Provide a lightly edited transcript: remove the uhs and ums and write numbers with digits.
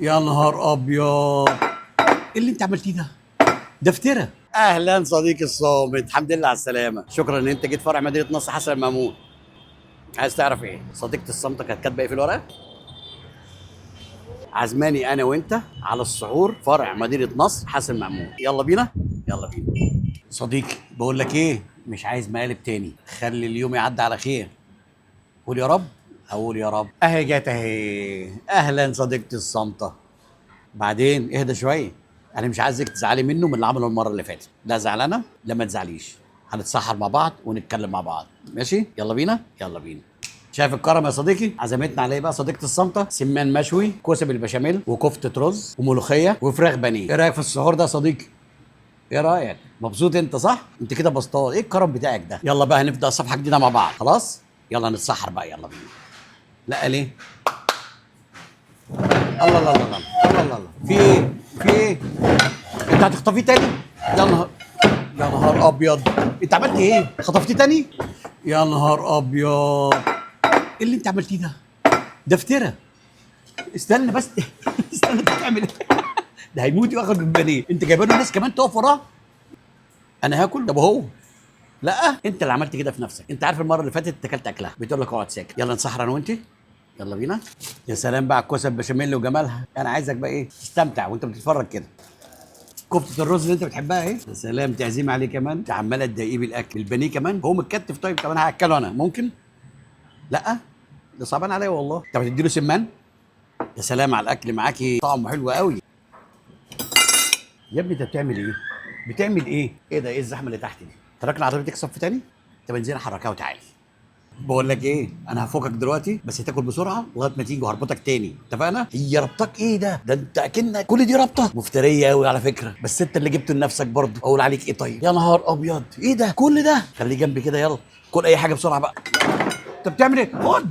يا نهار ابيض، ايه اللي انت عملتيه ده؟ ده افترا. اهلا صديقي الصامت، الحمد لله على السلامة. شكرا ان انت جيت فرع مدينة نصر حسن المامون. عايز تعرف ايه؟ صديقتي الصامته كانت كاتبه ايه في الورقة؟ عزماني انا وانت على السحور فرع مدينة نصر حسن مأمون. يلا بينا يلا بينا. صديقي بقول لك ايه، مش عايز مقالب تاني، خلي اليوم يعدي على خير. قول يا رب. اقول يا رب. اهي جت اهي. اهلا صديقتي الصامته. بعدين اهدى شوية، انا مش عايزك تزعلي منه من اللي عمله المرة اللي فاتت. لا زعلانة؟ لا ما تزعليش، هنتسحر مع بعض ونتكلم مع بعض، ماشي؟ يلا بينا يلا بينا. شايف الكرم يا صديقي؟ عزمتنا عليه بقى صديقتي الصامته سمان مشوي، كوسة بالبشاميل، وكفته رز، وملوخيه، وفراخ بانيه. ايه رايك في السحور ده يا صديقي؟ ايه رايك؟ مبسوط انت صح؟ انت كده بسطان. ايه الكرم بتاعك ده؟ يلا بقى هنبدا صفحة جديدة مع بعض. خلاص يلا نتسحر بقى، يلا بينا. لا ليه؟ الله الله الله الله الله الله، في ايه؟ في ايه؟ انت هتخطفيه تاني؟ يا نهار، يا نهار ابيض، انت عملت ايه؟ خطفتيه تاني؟ يا نهار ابيض، ايه اللي انت عملتيه ده؟ ده افترا. استنى بس، استنى، انت بتعمل ايه؟ ده هيموت وياخد البانيه. انت جايبه له ناس كمان تقف وراه؟ انا هاكل؟ طب هو لا، انت اللي عملت كده في نفسك. انت عارف المرة اللي فاتت انت اكلت اكلها، بتقول لك اقعد ساكت. يلا نسحر انا وانت، يلا بينا. يا سلام بقى على الكوسه البشاميل وجمالها. انا عايزك بقى ايه، تستمتع وانت بتتفرج كده. كفته الرز اللي انت بتحبها ايه، يا سلام، تعزيم عليه كمان. انت عماله تضايقيه بالاكل، البانيه كمان هو متكتف. طيب كمان هاكله انا ممكن؟ لا ده صعبان عليا والله. انت بتديله سمان؟ يا سلام على الاكل معاكي، طعمه حلو قوي. يا ابني انت بتعمل ايه؟ بتعمل ايه؟ ايه ده؟ ايه الزحمة اللي تحت دي؟ تركنا عربيتك صف تاني؟ طب انزلي حركها وتعالي. بقول لك ايه، انا هفوقك دلوقتي بس تاكل بسرعة لغاية ما تيجي وهربطك تاني، اتفقنا؟ هي ربطك ايه ده؟ ده انت اكنك كل دي ربطه مفتريه قوي على فكرة، بس انت اللي جبته لنفسك برضه. اقول عليك ايه طيب؟ يا نهار ابيض، ايه ده؟ كل ده؟ خليه جنبي كده. يلا كل اي حاجة بسرعة بقى. انت بتعمل ايه؟ خد.